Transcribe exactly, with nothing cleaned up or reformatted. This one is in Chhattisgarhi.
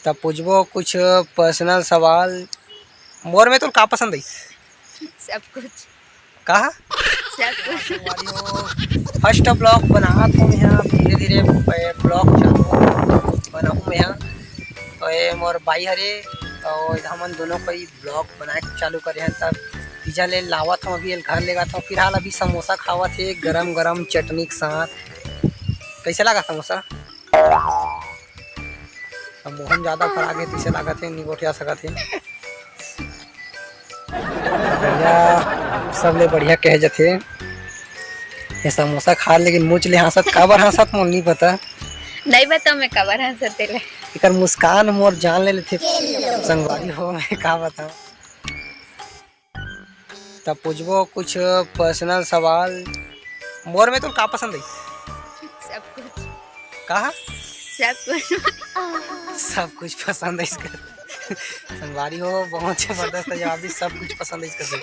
तब पूछबो कुछ पर्सनल सवाल। मोर में तो का पसंद है? सब कुछ। कहा? सब कुछ। फर्स्ट ब्लॉग बनात हूँ यहाँ, धीरे धीरे ब्लॉग चालू बनाऊँ मैं यहाँ। तो ये मोर बाई हरे, तो हमन दोनों कोई ब्लॉग बनाए चालू करे हैं। तब पिज्जा ले लावत हूँ, अभी ये घर लेगा था। फिलहाल अभी समोसा खावत है गरम गरम चटनी के साथ। कैसे लगा समोसा? अब मोहन ज्यादा फरा गे, तइसे लागत हे, नी गोठिया सकत हे। भैया, सबले बढ़िया कहे जथे, ये समोसा खा, लेकिन मुँह ले हाँसत, काबर हाँसत, मोर नी पता। नहीं बता मैं काबर हाँसत तेला। एकर मुस्कान मोर जान ले लेथे, संगवारी हो, मैं का बताऊँ। तब पूछबो कुछ पर्सनल सवाल। मोर में तो का पसंद है? सब कुछ। कहा? सब कुछ। सब कुछ पसंद है इसका। संगवारी हो, बहुत जबरदस्त जवाब दी, सब कुछ पसंद है इसका।